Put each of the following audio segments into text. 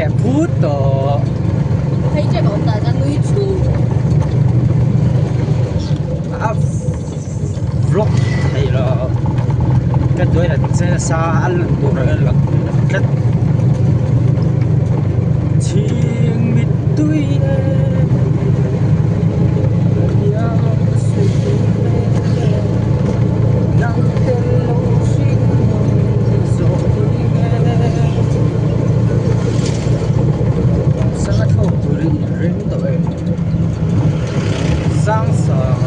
leh phut tawh. Hei ṭep a awm dan a nui thu. A vlog thei lo ka duai la che nasa a lan tur a lang tlat chhing mittui e nang tel lo hring zawh ring e sanga thlawk turin in ring tawh e sang sang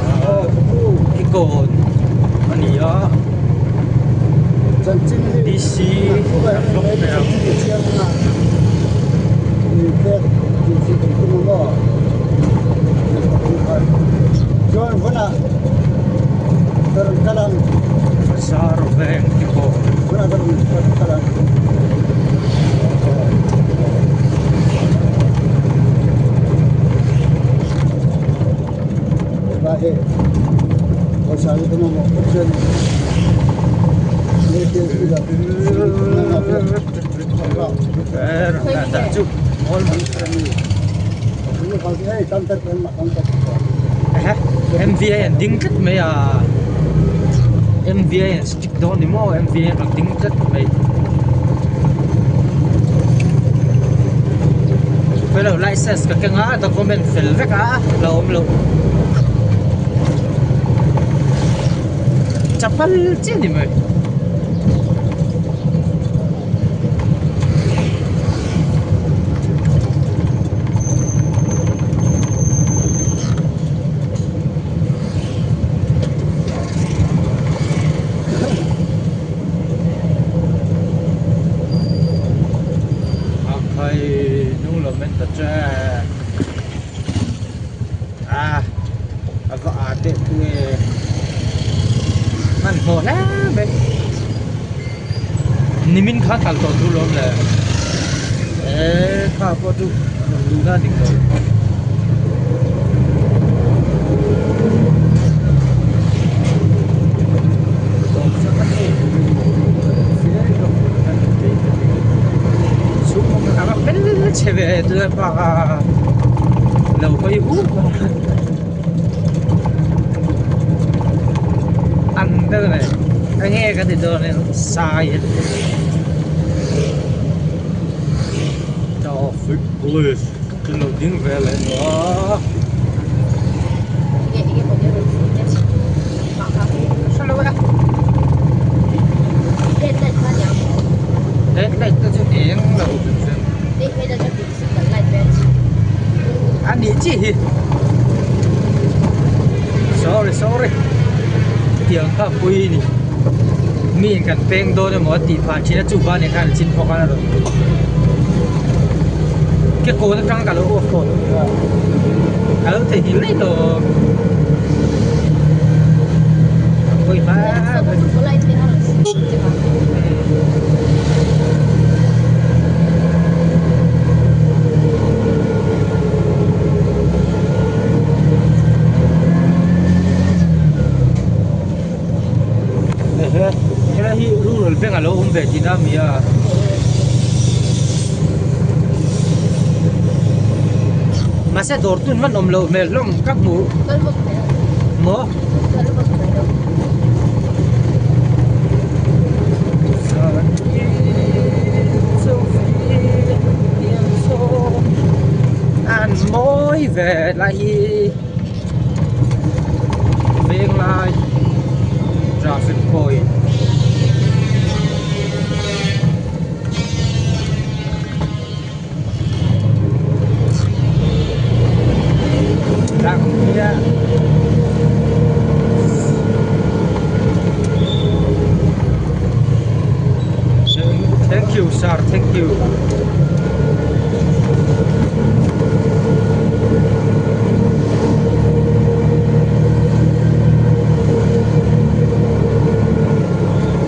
kikawn a ni a DC an vlog ve ang. Bazar veng te pawh. MVA an ding tlat mai a MVA an stick dawn ni maw MVA an rawn ding tlat mai hello license ka keng a document fel vek a la awm loh chapal chiah a ni mai. A khai hnung lo men ta che a a va a teh thu e hmanhmawh hle mai. Nimin kha kal tawh tur lawm le eh kha pawh chu rawn luh na dik lo. Chhe ve tuna pa lo hawi hu an deuh mai enge ka ti dawn in sai a traffic police chu lo ding ve leh tawh a. Headlight te chu eng lo a nih chiah hi sorry sorry tiang kha pui a ni mi in kan peng dawn emaw a tih phah thin a chupa nen khan a chin phawk a a rawn ke kawn atang ka lo off tawh a lo theihnghilh daih tawh a pawi hma Ehe helai hi rural bank alo awm ve tihna a mi a mahse dawr tun hman awm loh hmel hlawm ka hmuh maw. An mawi ve lai hi veng lai traffic point Thank you sir, thank you.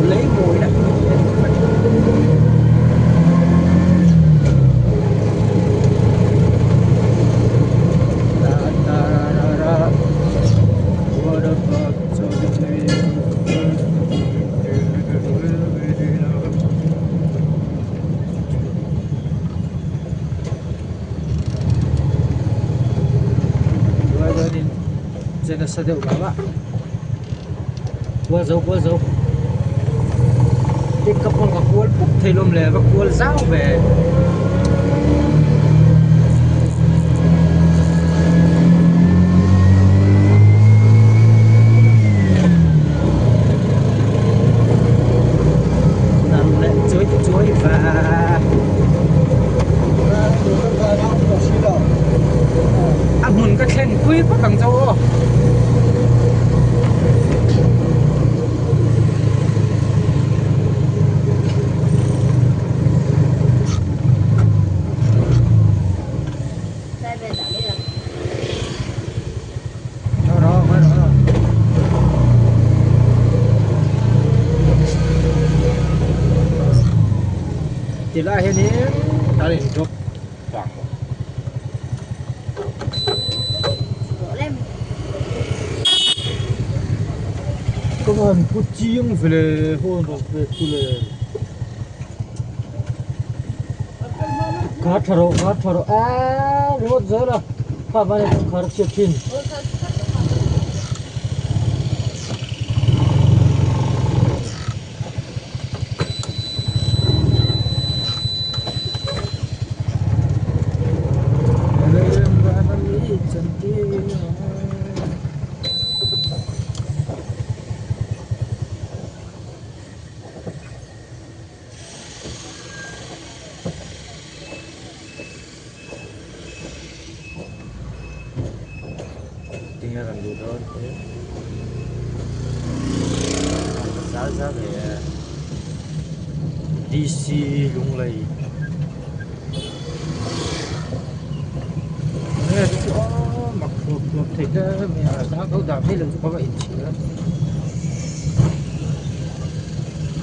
Lấy mùi đó. nasa deuh mah mah kual zo kual zo pick up pawn ka kual pup thei lawm le va kual zau ve. Chuai chuai va. A hmun ka thlen pui vak ang chauh aw. Ti lai hianin a in drop vang maw. Ka va han pu chiang ve le hawn rawh ve chu le. Khar tha rawh khar tha rawh eee ringawt zel a kha van ah chuan khar a chhiat thin. Tinge kan duh dawn te zar zar ve e D_C Lunglei nge chu aw mak thuap thuap thei hle mai a zang tho dah phei lo chu ka va inchhir a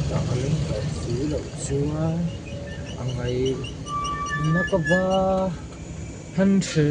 tah ka leng tawh si loh chuan a ngaih na ka va han hre.